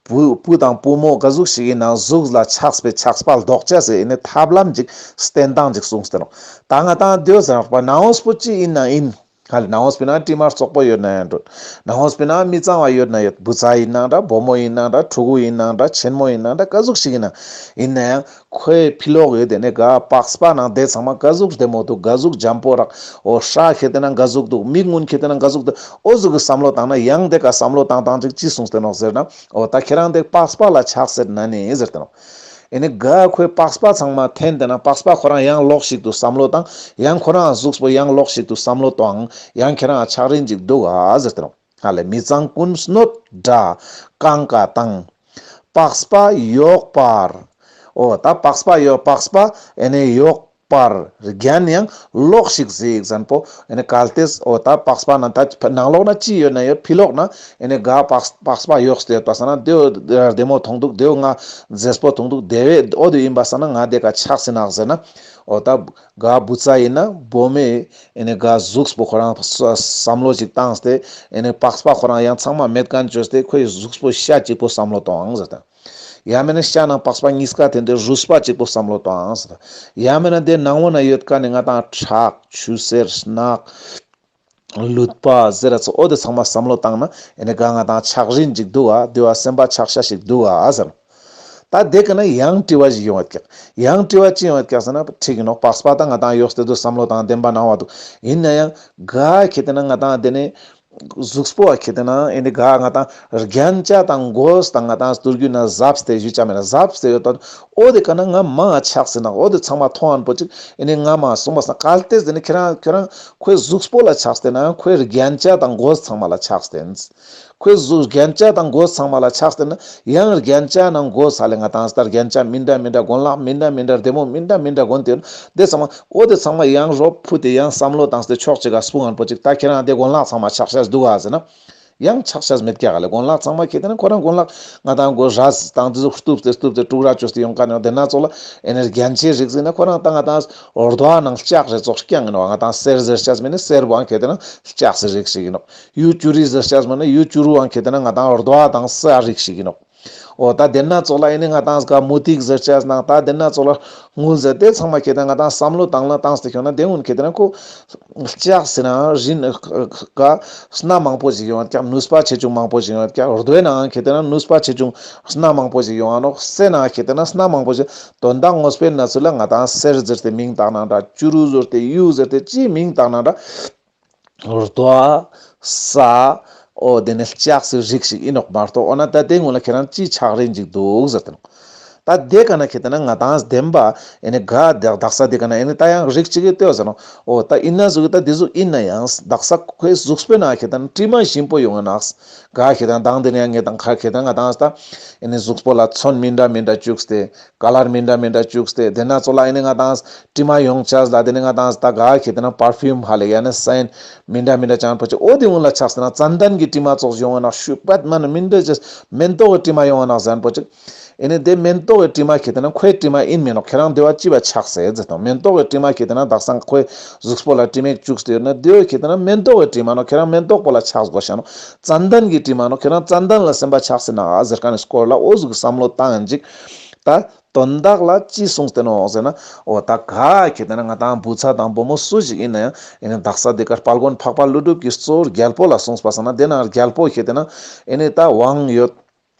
བུ་བུ་དང་བུ་མོ་ག་ཟུག་ཞིག་ཡིན་ནའང་གཟུགས་ལ་ཆགས་པའི་ཆགས་པ་ལྡོག་ཅེས་སི་ཨེ་ནི་ཐབས་ལམ་ཅིག་བསྟན་སྟངས་ཅིག་གསུངས་ཏེ་ནོག་ད་ང་ཏང་དེའོ་ཟེར་བ་ནང་འོས་པོ་ཅི་ཡིན་ན་ཡིན། ཧ་ལེ་ནང་འོས་པོའི་ནང་དྲི་མ་བཙོག་པོ་ཡོད་ན་ཡང་འགྲོ། ནང་འོས་པོའི་ནང་མི་གཙང་བ་ཡོད་ན་ཡོད། བུ་ཚ་ཡིན་ནའང་འདྲ་བུ་མོ་ཡིན་ནའང་འདྲ་ཕྲུ་གུ་ཡིན་ནའང་འདྲ་ཆེན་མོ་ཡིན་ནའང་འདྲ་ག་ཟུག་ཞིག་ཡིན་ན་ཡིན་ན་ཡང་། ཁོའི་ཕི་ལོག་ཡོད་དེ་ནི་ག་པགས་པ་ནང་དེ་ཚང་མ་ག་ཟུག་བདེ་མོ་འདུག་ག་ཟུག་འཇམ་པོ་རག་འོ་ཧྲ་ཁེ་ཏེ་ན་ག་ཟུག་འདུག་མིག་གུན་ཁེ་ཏེ་ན་ག་ཟུག་འདུག་འོ་ཟུག་གི་བསམ་བློ་བཏང་ན་ཡང་དེ་ཀ་བསམ་བློ་བཏང་བཏང་ཅིག་ཅི་གསུངས་ཏེ་ནོག་ཟེར་ན། འོ་ད་ཁྱེ་རང་དེ་པགས་པ་ལ་ཆགས་སེད་ན་ནི་ཟེར་ཏེ་ནོག་ཨེ་ནི་ག་ཁོའི་པགས་པ་ཚང་མ་འཐེན་ཏེ་ན་པགས་པ་ཁོ་རང་ཡང་ལོག་ཞིག་ཏུ་བསམ་བློ་བཏང་ཡང་ཁོ་རང་གཟུགས་པོ་ཡང་ལོག་ཞིག་ཏུ་བསམ་བློ་བཏང་ཡང་ཁྱེ་རང་ཆགས་རིན་ཅིག་འདུག་ཨ་ཟེར་ཏེ་ནོག་ཧ་ལེ་མི་གཙང་ཀུན་སྣོད་འདྲ་གང་ག་དང་། པགས་པ་ཡོག་པར། འོ་ད་པགས་པ་ཡོག་པགས་པ་ཨེ་ནི་ཡོག་པར་རྒྱན་ཡང་ལོག་ཞིག་གཟིགས་ཟེར་པོ་ཨེ་ནི་གལ་ཏེ་འོ་ད་པགས་པ་ན་ད་ནང་ལོགས་ན་ཅི་ཡོད་ན་ཡོད་ཕི་ལོགས་ན་ཨེ་ནི་ག་པགས་པགས་པ་ཡོག་སྟེ་ཡོད་པ་སང་ན་དེ་བདེ་མོ་མཐོང་འདུག་དེ་ང་མཛེས་པོ་མཐོང་འདུག་དེ་བས་འོ་དེ་ཡིན་པ་སང་ན་ང་དེ་ཀ་ཆགས་སེ་ནག་ཟེར་ན་འོ་ད་ག་བུ་ཚ་ཡིན་ན་བུ་མོའི་ཨེ་ནི་ག་གཟུགས་པོ་ཁོ་རང་བསམ་བློ་ཅིག་བཏང་སྟེ་ཨེ་ནི་པགས་པ་ཁོ་རང་ཡང་ཚང་མ་མེད་མཁན་བཅོས་ཏེ་ཁོའི་གཟུགས་པོ་ཤ་གཅིག་པོ་བསམ་བློ་གཏོང་ཟེར་ད། ཡང་མེད་ན་ཤ་ནང་པགས་པ་གཉིས་ཀ་འཐེན་ཏེ་རུས་པ་གཅིག་པོ་བསམ་བློ་གཏོང་ཟེར་ད། ཡང་མེད་ན་དེ་ནང་བོ་ན་ཡོད་མཁན་ནི་ང་ཏང་ཁྲག་ཆུ་སེར་རྣག་ལུད་པ་ཟེར་ར་ཚོ་འོ་དེ་ཚང་མ་བསམ་བློ་བཏང་ན་ཨེ་ནི་ག་ང་ཏང་ཆགས་རིན་ཅིག་འདུག་ག་དེ་བ་སེམས་པ་ཆགས་ཤ་ཞིག་འདུག་ག་ཟེར། ད་དེ་ཀ་ན་ཡང་དྲི་བ་ཞིག་ཡོང་བ་ཀྱག་ཡང་དྲི་བ་ཅི་ཡོང་བ་ཀྱག་ཟེར་ན་ཁྲིག་ཡིན་ནོག་པགས་པ་ད་ང་ཏང་ཡོག་སྟེ་དུ་བསམ་བློ་བཏང་བདེན་པ་ནང་བ་འདུག་ཡིན་ན་ཡང་ག་ཁེ་ཏེ་ན་ང་ཏང་དེ་ནི་གཟུགས་པོ་བ་ཁེ་ཏེ་ན་ཨེ་ནི་ག་ང་ཏང་རྒྱན་ཆ་དང་གོས་དང་ང་ཏང་སྟོད་རྒྱུ་ན་གཟབ་སྟེ་ཞུ་ཆ་མེད་ན་གཟབ་སྟེ་ཡོད་དོ། འོ་དེ་ཀ་ན་ང་མ་ཆགས་སེ་ན་འོ་དེ་ཚང་མ་མཐོང་ཨན་པོ་ཅིག་ཨེ་ནི་ང་མ་གསུངས་པ་སང་གལ་ཏེ་ཟེར་ནི་ཁྱེ་རང་ཁྱེ་རང་ཁོའི་གཟུགས་པོ་ལ་ཆགས་ཏེ་ན་ཁོའི་རྒྱན་ཆ་དང་གོས་ཚང་མ་ལ་ཆགས་ཏེ་ཨིན། ཁོའི་གཟུགས་རྒྱན་ཆ་དང་གོས་ཚང་མ་ལ་ཆགས་ཏེ་ན་ཡང་རྒྱན་ཆ་ནང་གོས་ས་ལེ་ང་ཏང་སྟར་རྒྱན་ཆ་མི་འདྲ་མི་འདྲ་གོན་ལག་མི་འདྲ་མི་འདྲ་བདེ་མོ་མི་འདྲ་མི་འདྲ་གོན་ཏེ་ཡོད་ན་དེ་ཚང་མ་འོ་དེ་ཚང་མ་ཡང་རོབ་ཕུད་དེ་ཡང་བསམ་བློ་བཏང་སྟེ་ཕྱོགས་གཅིག་ག་སྤུངས་ཨན་པོ་ཅིག་ད་ཁྱེ་རང་དེ་གོན་ལག་ཚང་མ་ཆགས་ཤེས་འདུག་ག་ཟེར་ན། ཡང་ཆགས་ཤེས་མེད་ཀྱག་ལེ། གོན་ལག་ཚང་མ་ཁེ་ཏེ་ན་ཁོ་རང་གོན་ལག་ང་ཏང་གོས་ར་དང་དེ་ཚོ་གཏུབ་སྟེ་གཏུབ་སྟེ་དཀྲུག་ར་བཅོས་ཏེ་ཡོང་མཁན་ཡོད་དེ་ན་ཙོགས་ལ་ཨེ་ནི་རྒྱན་ཆའི་རིགས་ཟེར་ན་ཁོ་རང་ད་ང་ཏང་རྡོ་ནང་ལྕགས་རེ་ཙོགས་རྐྱང་ཡིན་ནོག་ང་ཏང་གསེར་ཟེར་ཤེས་མེད་ན་གསེར་བོའང་ཁེ་ཏེ་ན་ལྕགས་སི་རིགས་ཤིག་ཡིན་ནོག་ཡུ་ཅུ་རི་ཟེར་ཤེས་མེད་ན་ཡུ་ཅུ་རུའང་ཁེ་ཏེ་ན་ང་ཏང་རྡོ་དང་ས་རིགས་ཤིག་ཡིན་ནོག་འོ་ད་དེ་ན་ཙོགས་ལ་ཨེ་ནི་ང་ཏང་ག་མུ་ཏིག་ཟེར་ཤེས་ནང་ད་དེ་ན་ཙོགས་ལ་དངུལ་ཟེར་དེ་ཚང་མ་ཁེ་ཏེ་ན་ང་ཏང་བསམ་བློ་བཏང་ལ་བཏང་སྟེ་ཁྱོང་ན་དེ་ཀུན་ཁེ་ཏེ་ན་ཁོ་ལྕགས་ཟེར་ན་རིན་ག་སྣ་མང་པོ་ཞིག་ཡོང་བ་ཀྱག་ནུས་པ་ཆེ་ཆུང་མང་པོ་ཞིག་ཡོང་བ་ཀྱག་རྡོའི་ནང་ཁེ་ཏེ་ན་ནུས་པ་ཆེ་ཆུང་སྣ་མང་པོ་ཞིག་ཡོང་བ་ནོག་སའི་ནང་ཁེ་ཏེ་ན་སྣ་མང་པོ་ཞིག་དོན་དག་དངོས་པོའི་ནང་ཚུལ་ལ་ང་ཏང་གསེར་ཟེར་ཏེ་མིང་བཏགས་ན་འདྲ་ཅུ་རུ་ཟེར་ཏེ་ཡུ་ཟེར་ཏེ་ཅི་མིང་བཏགས་ན་འདྲ། རྡོ་ས་འོ་དེ་ནི་ལྕགས་སི་རིགས་ཤིག་ཡིན་ནོག་མ་གཏོགས་འོ་ན་ད་དེ་ཀུན་ལ་ཁྱེ་རང་ཅི་ཆགས་རིན་ཅིག་འདུག་ཟེར་ཏེ་ནོག་ད་དེ་ཀ་ན་ཁེ་ཏེ་ན་ང་ཏང་བདེན་པ་ཨེ་ནི་ག་དག་ས་དེ་ཀ་ན་ཨེ་ནི་ད་ཡང་རིགས་གཅིག་གི་ལྟོས་ཟེར་ནོག་འོ་ད་ཡིན་ན་ཟུག་གི་ད་དེ་ཟུག་ཡིན་ན་ཡང་དག་ས་ཁོའི་གཟུགས་པོའི་ནང་ཁེ་ཏེ་ན་དྲི་མ་ཞིམ་པོ་ཡོང་ང་ནག་ག་ཁེ་ཏེ་ན་དང་དེ་ནི་ཡང་ངེ་དང་ཁ་ཁེ་ཏེ་ན་ང་ཏང་ད་ཨེ་ནི་གཟུགས་པོ་ལ་ཚོན་མི་འདྲ་མི་འདྲ་བཅུག་སྟེ་ཀ་ལར་མི་འདྲ་མི་འདྲ་བཅུག་སྟེ་དེ་ན་ཙོགས་ལ་ཨེ་ནི་ང་ཏང་དྲི་མ་ཡོང་ཆ་ལ་དེ་ནི་ང་ཏང་ད་ག་ཁེ་ཏེ་ན་པར་ཕིའུམ་ཧ་ལེ་ཡ་ནི་སེན་མི་འདྲ་མི་འདྲ་ཅང་པོ་ཅིག་འོ་དེ་ཀུན་ལ་ཆགས་ཟེར་ན་ཙན་དན་གྱི་དྲི་མ་ཙོགས་ཡོང་ང་ན་ཤུ་པད་མ་ནི་མི་འདྲ་ཅེས་མེན་ཏོག་གི་དྲི་མ་ཡོང་ང་ན་ཟེར་པོ་ཅིག་ཨེ་ནི་དེ་མེན་ཏོག་གི་དྲི་མ་ཁེ་ཏེ་ན་ཁོའི་དྲི་མ་ཡིན་མིན་ནོག་ཁྱེ་རང་དེ་བ་ཅི་བ་ཆགས་སེ་ཟེར་དང་མེན་ཏོག་གི་དྲི་མ་ཁེ་ཏེ་ན་དག་ས་ཁོའི་གཟུགས་པོ་ལ་དྲི་མ་བཅུག་སྟེ་ཡོད་ན་དེ་བ་ཁེ་ཏེ་ན་མེན་ཏོག་གི་དྲི་མ་ནོག་ཁྱེ་རང་མེན་ཏོག་པོ་ལ་ཆགས་དགོས་ཤ་ནོག་ཙན་དན་གྱི་དྲི་མ་ནོག་ཁྱེ་རང་ཙན་དན་ལ་སེམས་པ་ཆགས་སེ་ན་ཟེར་མཁན་ནི་སྐོར་ལ་འོ་ཟུག་གི་བསམ་བློ་བཏང་ཡིན་ཅིག་ད་དོན་དག་ལ་ཅི་གསུངས་ཏེ་ནོག་ཟེར་ན། འོ་ད་ག་ཁེ་ཏེ་ན་ང་ཏང་བུ་ཚ་དང་བུ་མོ་སུ་ཞིག་ཡིན་ན་ཡང་ཨེ་ནི་དག་ས་དེ་ཀ་དཔལ་མགོན་འཕགས་པ་ཀླུ་སྒྲུབ་ཀྱི་གཙོ་བོ་རྒྱལ་པོ་ལ་གསུངས་པ་སང་ན་དེ་ན་རྒྱལ་པོ་ཁེ་ཏེ་ན་ཨེ་ནི་ད་དབང་ཡོད།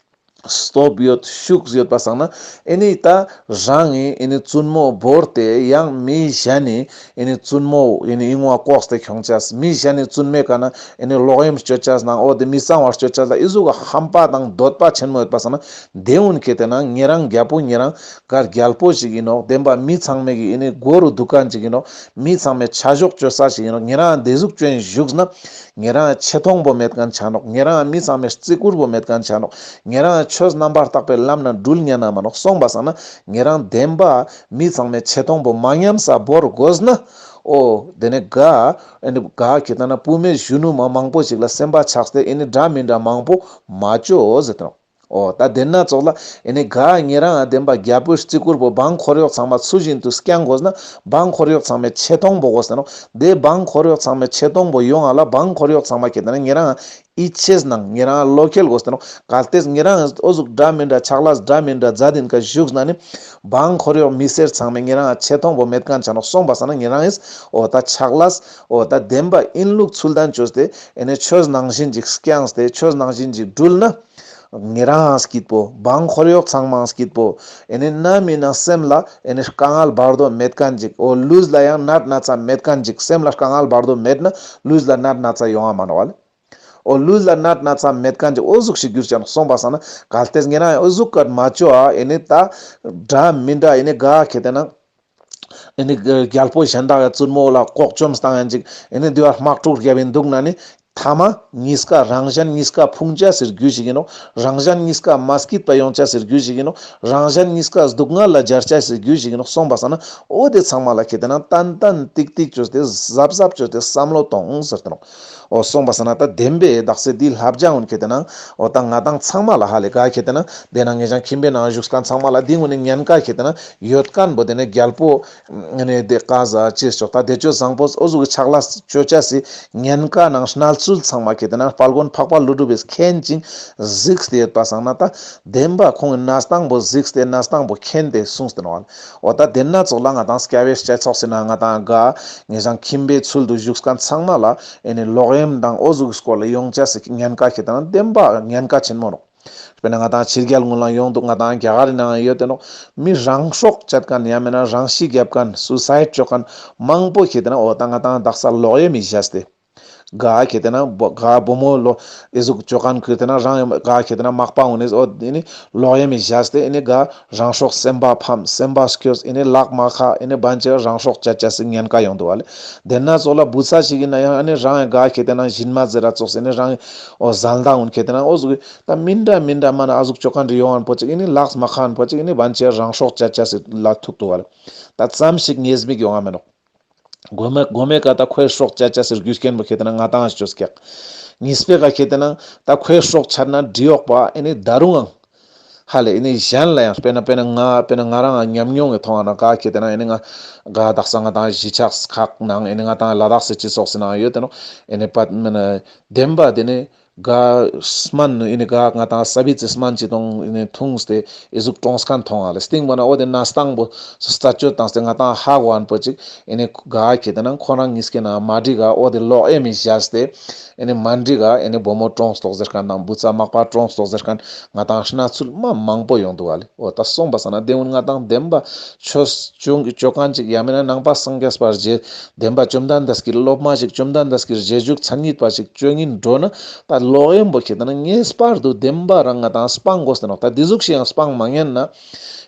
སྟོབས་ཡོད་ཤུགས་ཡོད་པ་སང་ན་ཨེ་ནི་ད་རང་ངི་ཨེ་ནི་བཙུན་མོ་བོར་ཏེ་ཡང་མི་གཞན་ནི་ཨེ་ནི་བཙུན་མོ་ཨེ་ནི་ཨིན་བ་ལྐོག་སྟེ་ཁྱོང་ཅེས། མི་གཞན་ནི་བཙུན་མོའི་ཀ་ན་ཨེ་ནི་ལོག་གཡེམ་སྤྱོད་ཅེས་ནང་འོ་དེ་མི་གཙང་བ་སྤྱོད་ཅེས་ལ་ཨི་ཟུག་ག་ཧམ་པ་དང་འདོད་པ་ཆེན་མོ་ཡོད་པ་སང་ན་དེ་འུན་ཁེ་ཏེ་ན་ཉེ་རང་རྒྱལ་པོ་ཉེ་རང་ག་རྒྱལ་པོ་ཞིག་ཨིན་ནོག། བདེན་པ་མི་ཚང་མའི་གི་ཨེ་ནི་མགོ་རུ་འདུག་མཁན་ཅིག་ཨིན་ནོག། མི་ཚང་མའི་ཆ་ཞོག་བཅོ་ས་ཞིག་ཨིན་ནོག། ཉེ་རང་དེ་ཟུག་བཅོ་ཨིན་བཞུགས་ན་ཉེ་རང་ཆེ་མཐོང་པོ་མེད་མཁན་ཆ་ནོག། ཉེ་རང་མི་ཚང་མའི་བརྩི་བཀུར་པོ་མེད་མཁན་ཆ་ནོག། ཉེ་རང་ཆོས་རྣམ་པར་དག་པའི་ལམ་ན་འགྲུལ་ཉན་ན་མ་ནོག། སོང་པ་སང་ན་ཉེ་རང་བདེན་པ་མི་ཚང་མའི་ཆེ་མཐོང་པོ་མ་ཉམས་ས་བོར་དགོས་ན། འོ་དེ་ནི་ག་ཨེ་ནི་ག་ཁེ་ཏེ་ན་བུད་མེད་གཞོན་ནུ་མ་མང་པོ་ཞིག་ལ་སེམས་པ་ཆགས་ཏེ་ཨེ་ནི་འདྲ་མི་འདྲ་མང་པོ་མ་བཅོ་ཟེར་ཏེ་ནོག། འོ་ད་དེ་ན་ཙོགས་ལ་ཨེ་ནི་ག་ཉེ་རང་ང་བདེན་པ་རྒྱལ་པོའི་བརྩི་བཀུར་པོ་འབངས་འཁོར་གཡོག་ཚང་མ་ཚུལ་བཞིན་དུ་བསྐྱང་དགོས་ན་འབངས་འཁོར་གཡོག་ཚང་མའི་ཆེ་མཐོང་པོ་དགོས་ཏེ་ནོག། དེ་འབངས་འཁོར་གཡོག་ཚང་མའི་ཆེ་མཐོང་པོ་ཡོང་ང་ལ་འབངས་འཁོར་གཡོག་ཚང་མ་ཁེ་ཏེ་ན་ཉེ་རང་ཡིད་ཆེས་ནང་ཉེ་རང་བློ་འཁེལ་དགོས་ཏེ་ནོག། གལ་ཏེ་ཉེ་རང་ཨོ་ཟུག་འདྲ་མི་འདྲ་ཆག་ལས་འདྲ་མི་འདྲ་མཛད་དིན་ཀ་བཞུགས་ན་ནི་འབངས་འཁོར་གཡོག་མི་སེར་ཚང་མའི་ཉེ་རང་ཆེ་མཐོང་པོ་མེད་མཁན་ཆ་ནོག། སོང་པ་སང་ན་ཉེ་རང་ཨིས་འོ་ད་ཆག་ལས་འོ་ད་བདེན་པ་ཨིན་ལུགས་ཚུལ་ལྡན་བཅོས་ཏེ་ཨེ་ནི་ཆོས་ནང་བཞིན་ཅིག་བསྐྱངས་ཏེ་ཆོས་ནང་བཞིན་ཅིག་འགྲུལ་ན། ཉེ་རང་སྐྱིད་པོ། འབངས་འཁོར་གཡོག་ཚང་མའང་སྐྱིད་པོ། ཨེ་ནི་ནམ་ཨིན་ན་སེམས་ལ་ཨེ་ནི་དཀའ་ངལ་བར་དོ་མེད་མཁན་ཅིག། འོ་ལུས་ལ་ཡང་ནད་ན་ཚ་མེད་མཁན་ཅིག། སེམས་ལ་དཀའ་ངལ་བར་དོ་མེད་ན་ལུས་ལ་ནད་ན་ཚ་ཡོང་ང་མ་ནོག་བ་ལེ། འོ་ལུས་ལ་ནད་ན་ཚ་མེད་མཁན་ཅིག་འོ་ཟུག་ཞིག་གྱུར་ཅེས་ནོག། སོང་པ་སང་ན་གལ་ཏེ་ཉེ་རང་འོ་ཟུག་ག་མ་བཅོ་ཨ་ཨེ་ནི་ད་འདྲ་མི་འདྲ་ཨེ་ནི་ག་ཁེ་ཏེ་ན། ཨེ་ནི་རྒྱལ་པོ་གཞན་དག་གི་བཙུན་མོ་ལ་ལྐོག་བཅོམ་བཏང་ཡང་ཅིག་ཨེ་ནི་འདི་བ་དམག་འཁྲུག་བརྒྱབ་ཨིན་འདུག་ན་ནི་མཐའ་མ་གཉིས་ཀ་རང་གཞན་གཉིས་ཀ་ཕུང་ཅེས་སི་རྒྱུ་ཞིག་ཨིན་ནོག། རང་གཞན་གཉིས་ཀ་མ་སྐྱིད་པ་ཡོང་ཅེས་སི་རྒྱུ་ཞིག་ཨིན་ནོག། རང་གཞན་གཉིས་ཀ་སྡུག་བསྔལ་ལ་སྦྱར་ཅེས་སི་རྒྱུ་ཞིག་ཨིན་ནོག། སོང་པ་སང་ན་འོ་དེ་ཚང་མ་ལ་ཁེ་ཏེ་ན་ཏན་ཏན་ཏིག་ཏིག་བཅོས་ཏེ་གཟབ་གཟབ་བཅོས་ཏེ་བསམ་བློ་གཏོང་ཟེར་ཏེ་ནོག། འོ་སོང་པ་སང་ན་ད་བདེན་པའི་དག་ས་འདི་བསླབ་བྱ་འོན་ཁེ་ཏེ་ན་འོ་ད་ང་དང་ཚང་མ་ལ་ཧ་ལས་ག་ཁེ་ཏེ་ན་དེ་ན་ངེ་ཅང་ཁྱིམ་པའི་ནང་བཞུགས་མཁན་ཚང་མ་ལ་འདི་ངོ་ནི་ཉེན་ཁ་ཁེ་ཏེ་ན་ཡོད་མཁན་པོ་དེ་ནི་རྒྱལ་པོ་ནི་དེ་ཀ་ཟ་ཅེས་ཆོག་ད་དེ་ཆོས་བཟང་པོ་འོ་ཟུག་གི་ཆག་ལས་བཅོ་ཅེས་སི་ཉེན་ཁ་ནང་གནས་ཚུལ་ཚང་མ་ཁེ་ཏེ་ན་དཔལ་མགོན་འཕགས་པ་ཀླུ་སྒྲུབ་པས་མཁྱེན་ཅིང་གཟིགས་ཏེ་ཡོད་པ་སང་ན་ད་བདེན་པ་ཁོང་གི་གནས་སྟངས་པོ་གཟིགས་ཏེ་གནས་སྟངས་པོ་མཁྱེན་ཏེ་གསུངས་ཏེ་ནོག། འོ་ད་དེ་ན་ཙོགས་ལ་ང་དང་སྐྱ་བོའི་སྤྱི་ཚོགས་སི་ནང་ང་དང་ག་ངེ་ཅང་ཁྱིམ་པའི་ཚུལ་དུ་བཞུགས་མཁན་ཚང་མ་ལ་ཨེ་ནི་ལོག་གཡེམ་དང་འོ་ཟུག་སྐོར་ལ་ཡོང་ཅེས་སི་ཉེན་ཁ་ཁེ་ཏེ་ན་བདེན་པ་ཉེན་ཁ་ཆེན་མོ་ནོག། དཔེར་ན་ང་དང་ཕྱི་རྒྱལ་ངོ་ལ་ཡོང་འདུག། ང་དང་རྒྱ་གར་ནང་ཡོད་དེ་ནོག། མི་རང་སྲོག་བཅད་མཁན་ཡང་མེན་ན་རང་ཤི་རྒྱབ་མཁན་སུ་སའིཌ་བཅོ་མཁན་མང་པོ་ཁེ་ཏེ་ན་འོ་ད་ང་དང་དག་ས་ལོག་གཡེམ་མི་བཞག་སྟེ། ག་ཁེ་ཏེ་ན་བུ་ག་བུ་མོ་ལོ་ཨེ་ཟུག་བཅོ་མཁན་ཁེ་ཏེ་ན་རང་ག་ཁེ་ཏེ་ན་མག་པ་འོ་ནི་འོ་དེ་ནི་ལོག་གཡེམ་མི་བཞག་སྟེ་ཨེ་ནི་ག་རང་སྲོག་སེམས་པ་ཕམ་སེམས་པ་སྐྱོ་ཨེ་ནི་ལག་མ་ཁ་ཨེ་ནི་བན་ཆེ་རང་སྲོག་བཅད་ཅེས་སི་ཉེན་ཁ་ཡོང་འདུག་བ་ལེ། དེ་ན་ཙོགས་ལ་བུ་ཚ་ཞིག་ཨིན་ན་ཡང་ཨེ་ནི་རང་ག་ཁེ་ཏེ་ན་སྦྱིན་མ་ཟེར་ར་ཙོགས་ཨེ་ནི་རང་འོ་བཟའ་ཟླ་འོ་ཁེ་ཏེ་ན་འོ་ཟུག་ད་མི་འདྲ་མི་འདྲ་མ་ན་ཨ་ཟུག་བཅོ་མཁན་རེ་ཡོང་ཨན་པོ་ཅིག་ཨེ་ནི་ལག་མ་ཁ་ཨན་པོ་ཅིག་ཨེ་ནི་བན་ཆེ་རང་སྲོག་བཅད་ཅེས་སི་ལ་ཐུག་འདུག་བ་ལེ། ད་ཙམ་ཞིག་ཉེས་དམིགས་ཡོང་ང་མེན་ནོག། གོ་མེ་གོ་མེ་ཀ་ད་ཁོའི་སྲོག་བཅད་ཅེས་སི་རྒྱུ་རྐྱེན་པོ་ཁེ་ཏེ་ན་ང་དང་ཅོས་ཀྱག། གཉིས་པའི་ཀ་ཁེ་ཏེ་ན་ད་ཁོའི་སྲོག་ཆད་ན་འགྲིག་ཡོག་པ་ཨེ་ནི་ད་རུང་ཨང་། ཧ་ལེ་ཨེ་ནི་གཞན་ལ་ཡང་དཔེར་ན་དཔེར་ན་ང་དཔེར་ན་ང་རང་ང་ཉམས་མྱོང་གི་ཐོག་ན་ག་ཁེ་ཏེ་ན་ཨེ་ནི་ང་ག་དག་ས་ང་དང་གཞིས་ཆགས་ཁག་ནང་ཨེ་ནི་ང་དང་ལ་དྭགས་སི་སྤྱི་ཚོགས་སི་ནང་ཡོད་དེ་ནོག། ཨེ་ནི་པད་མེན་ན་བདེན་པ་དེ་ནི་ག་སྨན་ཨེ་ནི་ག་ང་དང་ས་བི་ཙི་སྨན་ཅི་དང་ཨེ་ནི་འཐུངས་ཏེ་ཨེ་ཟུག་གྲོངས་མཁན་མཐོང་ང་ལེ། སྟིང་པོ་ན་འོ་དེ་ན་སྟངས་པོ་རྩད་གཅོད་བཏང་སྟེ་ང་དང་ཧ་གོ་ཨན་པོ་ཅིག་ཨེ་ནི་ག་ཁེ་ཏེ་ན་ཁོ་རང་གཉིས་ཀའི་ནང་མ་འགྲིག་ག་འོ་དེ་ལོག་ཨེ་མི་བཞག་སྟེ་ཨེ་ནི་མ་འགྲིག་ག་ཨེ་ནི་བུ་མོ་གྲོངས་ཏོག་ཟེར་མཁན་དང་བུ་ཚ་མག་པ་གྲོངས་ཏོག་ཟེར་མཁན་ང་དང་གནས་ཚུལ་མ་མང་པོ་ཡོང་འདུག་ག་ལེ། འོ་ད་སོང་པ་སང་ན་དེ་འུན་ང་དང་བདེན་པ་ཆོས་སྐྱོང་གི་ཅོ་མཁན་ཅིག་ཡང་མེན་ན་ནང་པ་སངས་རྒྱས་པ་རྗེ་བདེན་པ་བཅོམ་ལྡན་འདས་ཀྱི་སློབ་མ་ཞིག་བཅོམ་ལྡན་འདས་ཀྱི་རྗེས་འཇུག་མཚན་ཉིད་པ་ཞིག་ཅོ་ཉིན་འགྲོ་ན་ད་ལོག་གཡེམ་པོ་ཁེ་ཏེ་ན་ངེས་པར་དུ་བདེན་པ་རང་ང་དང་སྤང་དགོས་ཏེ་ནོག། ད་འདི་ཟུག་ཞིག་ཡང་སྤང་མ་ཉན་ན་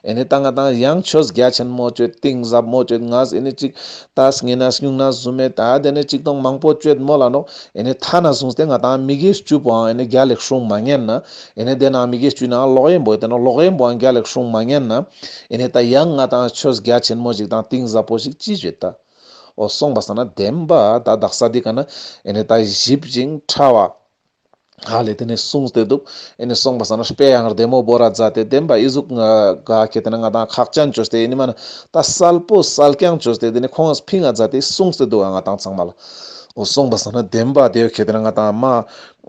ཨེ་ནི་ད་ང་དང་ཡང་ཆོས་རྒྱ་ཆེན་མོ་ཅོས་གཏིང་ཟབ་མོ་ཅོས་ངས་ཨེ་ནི་ཅིག་ད་སྙིང་ན་སྙུང་ན་ཟུམ་མེད་ད་དེ་ནི་ཅིག་དང་མང་པོ་ཅོས་མོ་ལ་ནོག། ཨེ་ནི་ཐ་ན་བཟུང་སྟེ་ང་དང་མི་དགེ་བཅུ་པོའང་ཨེ་ནི་རྒྱལ་ལེགས་སྲུང་མ་ཉན་ན། ཨེ་ནི་དེ་ན་མི་དགེ་བཅུ་ནང་ལོག་གཡེམ་པོ་ཡོད་དེ་ན་ལོག་གཡེམ་པོའང་རྒྱལ་ལེགས་སྲུང་མ་ཉན་ན། ཨེ་ནི་ད་ཡང་ང་དང་ཆོས་རྒྱ་ཆེན་མོ་ཞིག་དང་གཏིང་ཟབ་པོ་ཞིག་ཅི་བྱེད་ད། འོ་སོང་པ་སང་ན་བདེན་པ་ད་དག་ས་འདི་ཀ་ན་ཨེ་ནི་ད་ཞིབ་ཅིང་ཕྲ་བ། ཧ་ལེ་དེ་ནི་གསུངས་ཏེ་འདུག། ཨེ་ནི་སོང་པ་སང་ན་དཔེ་ཡང་བདེ་མོ་བོ་ར་མཛད་དེ་བདེན་པ་ཨི་ཟུག་ང་ག་ཁེ་ཏེ་ན་ང་དང་ཁག་ཅན་ཅོས་ཏེ་ཨེ་ནི་མ་ན་ད་གསལ་པོ་གསལ་རྐྱང་ཅོས་ཏེ་དེ་ནི་ཁོང་ང་ཕིང་ང་མཛད་དེ་གསུངས་ཏེ་འདུག་ང་དང་ཚང་མ་ལ། སོང་པ་སང་ན་བདེན་པ་དེ་ཁེ་ཏེ་ན་ང་ཏང་མ་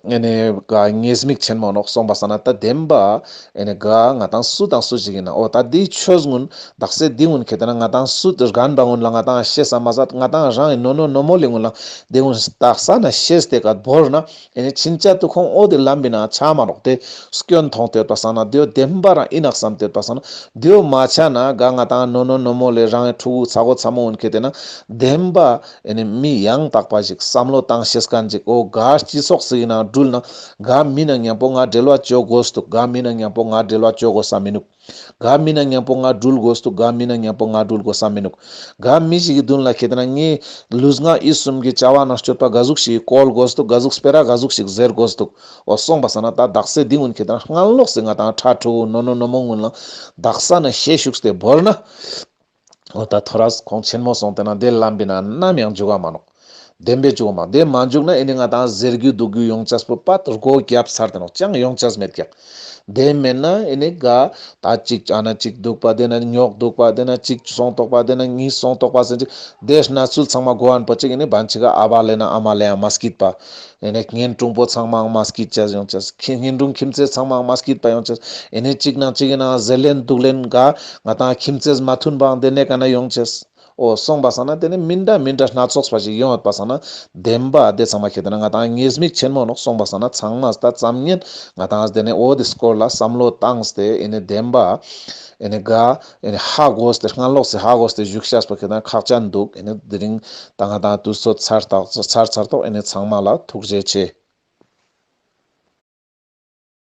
ཨེ་ནེ་ག་ཉེས་དམིགས་ཆེན་མོ་ནོག། སོང་པ་སང་ན་ད་བདེན་པ་ཨེ་ནེ་ག་ང་ཏང་སུ་དང་སུ་ཞིག་ཡིན་ན་འོ་ད་དེའི་ཆོས་ཀུན་དག་ས་དེ་ཀུན་ཁེ་ཏེ་ན་ང་ཏང་སུ་དེ་རྒན་པ་ཀུན་ལ་ང་ཏང་ཤེས་ས་མ་ཟད་ང་ཏང་རང་གི་ནོ་ནོ་ནོ་མོ་ལེ་ཀུན་ལ་དེ་ཀུན་དག་ས་ན་ཤེས་ཏེ་ག་བོར་ན་ཨེ་ནེ་ཕྱིན་ཆད་དུ་ཁོང་འོ་དེ་ལམ་པའི་ནང་ཆ་མ་ནོག། དེ་སྐྱོན་མཐོང་སྟེ་ཡོད་པ་སང་ན་དེའོ་བདེན་པ་རང་ཡིན་ནོག་བསམ་སྟེ་ཡོད་པ་སང་ན་དེའོ་མ་ཆ་ན་ག་ང་ཏང་ནོ་ནོ་ནོ་མོ་ལེ་རང་གི་ཕྲུ་གུ་ཚ་གོ་ཚ་མོ་ཀུན་ཁེ་ཏེ་ན་བདེན་པ་ཨེ་ནེ་མི་ཡང་དག་པ་ཞིག་བསམ་བློ་བཏང་ཤེས་མཁན་ཅིག་འོ་ག་སྤྱི་ཚོགས་སི་ནང་འགྲུལ་ན་ག་མི་ན་མཉམ་པོ་ང་འབྲེལ་བ་བཅོ་དགོས་འདུག། ག་མི་ན་མཉམ་པོ་ང་འབྲེལ་བ་བཅོ་དགོས་ས་མི་ནུག། ག་མི་ན་མཉམ་པོ་ང་འགྲུལ་དགོས་འདུག། ག་མི་ན་མཉམ་པོ་ང་འགྲུལ་དགོས་ས་མི་ནུག། ག་མི་ཞིག་གི་མདུན་ལ་ཁེ་ཏེ་ན་ངའི་ལུས་ངག་ཡིད་གསུམ་གྱི་བྱ་བ་ནང་སྤྱོད་པ་ག་ཟུག་ཞིག་བཀོལ་དགོས་འདུག། ག་ཟུག་སྤེ་ར་ག་ཟུག་ཞིག་ཟེར་དགོས་འདུག། འོ་སོང་པ་སང་ན་ད་དག་ས་དེ་ཀུན་ཁེ་ཏེ་ན་སྔ་ལོགས་སེ་ང་ཏང་ཕྲུ་གུ་ནོ་ནོ་ནོ་མོ་ཀུན་ལ་དག་ས་ན་ཤེས་ཤུགས་ཏེ་བོར་ན། འོ་ད་ཐོ་རས་ཁོང་ཆེན་མོ་སོང་སྟེ་ན་དེ་ལམ་པའི་ནང་ནམ་ཡང་འཇུག་ག་མ་ནོག། བདེན་པའི་འཇུག་མ་དེ་མ་འཇུག་ན་ཨེ་ནེ་ང་ཏང་ཟེར་རྒྱུ་འདུག་རྒྱུ་ཡོང་ཅེས་པོ་པད་སྒོ་བརྒྱབ་ཚར་ཏེ་ནོག། ཅང་ཡོང་ཅེས་མེད་ཀྱག། དེ་མེད་ན་ཨེ་ནེ་ག་ད་ཅིག་ཨ་ན་ཅིག་འདུག་པ་དེ་ན་ཉོག་འདུག་པ་དེ་ན་ཅིག་སོང་དོག་པ་དེ་ན་གཉིས་སོང་དོག་པ་ཟེར་ཅིག་དེ་གནས་ཚུལ་ཚང་མ་གོ་ཨན་པོ་ཅིག་ཨེ་ནེ་བན་ཅིག་ག་ཨ་བ་ལེ་ན་ཨ་མ་ལེ་ཡང་མ་སྐྱིད་པ། ཨེ་ནེ་གཉེན་དྲུང་པོ་ཚང་མའང་མ་སྐྱིད་ཅེས་ཡོང་ཅེས། ཁྱི་གཉེན་དྲུང་ཁྱིམ་མཚེས་ཚང་མའང་མ་སྐྱིད་པ་ཡོང་ཅེས། ཨེ་ནེ་གཅིག་ནང་གཅིག་གི་ནང་ཟེར་ལེན་འདུག་ལེན་ག་ང་ཏང་ཁྱིམ་མཚེས་མ་མཐུན་པའང་དེ་ནེ་ག་ན་ཡོང་ཅེས། འོ་སོང་པ་སང་ན་དེ་ནེ་མི་འདྲ་མི་འདྲ་སྣ་ཚོགས་པ་ཞིག་ཡོང་ཡོད་པ་སང་ན་བདེན་པ་དེ་ཚང་མ་ཁེ་ཏེ་ན་ང་ཏང་ཉེས་དམིགས་ཆེན་མོ་ནོག། སོང་པ་སང་ན་ཚང་མ་ད་ཙམ་ཉན་ང་ཏང་དེ་ནེ་འོ་དེ་སྐོར་ལ་བསམ་བློ་བཏང་སྟེ་ཨེ་ནེ་བདེན་པ་ཨེ་ནེ་ག་ཨེ་ནེ་ཧ་གོ་སྟེ་སྔ་ལོགས་སེ་ཧ་གོ་སྟེ་བཞུགས་ཤེས་པོ་ཁེ་ཏེ་ན་ཁག་ཅན་འདུག། ཨེ་ནེ་དེ་རིང་ད་ང་ཏང་དུས་ཚོད་ཚར་ཏོག་ཚར་ཚར་ཏོག། ཨེ་ནེ་ཚང་མ་ལ་ཐུགས་རྗེ་ཆེ།